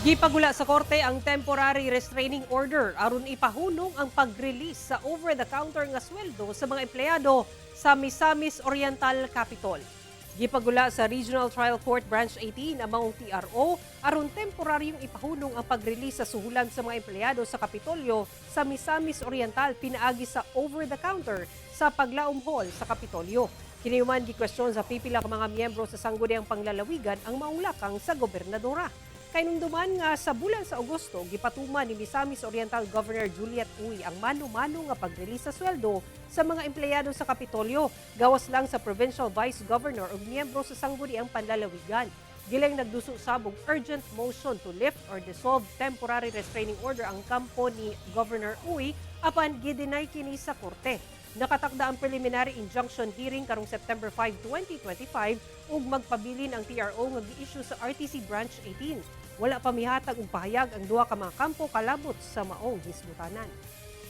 Gipagula sa korte ang temporary restraining order aron ipahunong ang pag-release sa over-the-counter nga sweldo sa mga empleyado sa Misamis Oriental Capitol. Gipagula sa Regional Trial Court Branch 18 ang maong TRO aron temporaryong ipahunong ang pag-release sa suhulan sa mga empleyado sa Kapitolyo sa Misamis Oriental pinaagi sa over-the-counter sa Paglaum Hall sa Kapitolyo. Kini human gikwestiyon sa pipila ka mga miyembro sa Sangguniang Panglalawigan ang maong lakang sa gobernadora. Kahinumduman nga sa bulan sa Agosto, gipatuman ni Misamis Oriental Governor Juliet Uy ang mano-mano nga pag-release sa sweldo sa mga empleyado sa Kapitolyo, gawas lang sa Provincial Vice Governor ug miyembro sa Sangguniang Panlalawigan. Gilayon nagduso sab og urgent motion to lift or dissolve temporary restraining order ang kampo ni Governor Uy, apan gideny kini sa korte. Nakatakda ang preliminary injunction hearing karong September 5, 2025 ug magpabilin ang TRO nga gi-issue sa RTC Branch 18. Wala pa mihatag og pahayag ang duha ka mga kampo kalabot sa maong hisgutanan.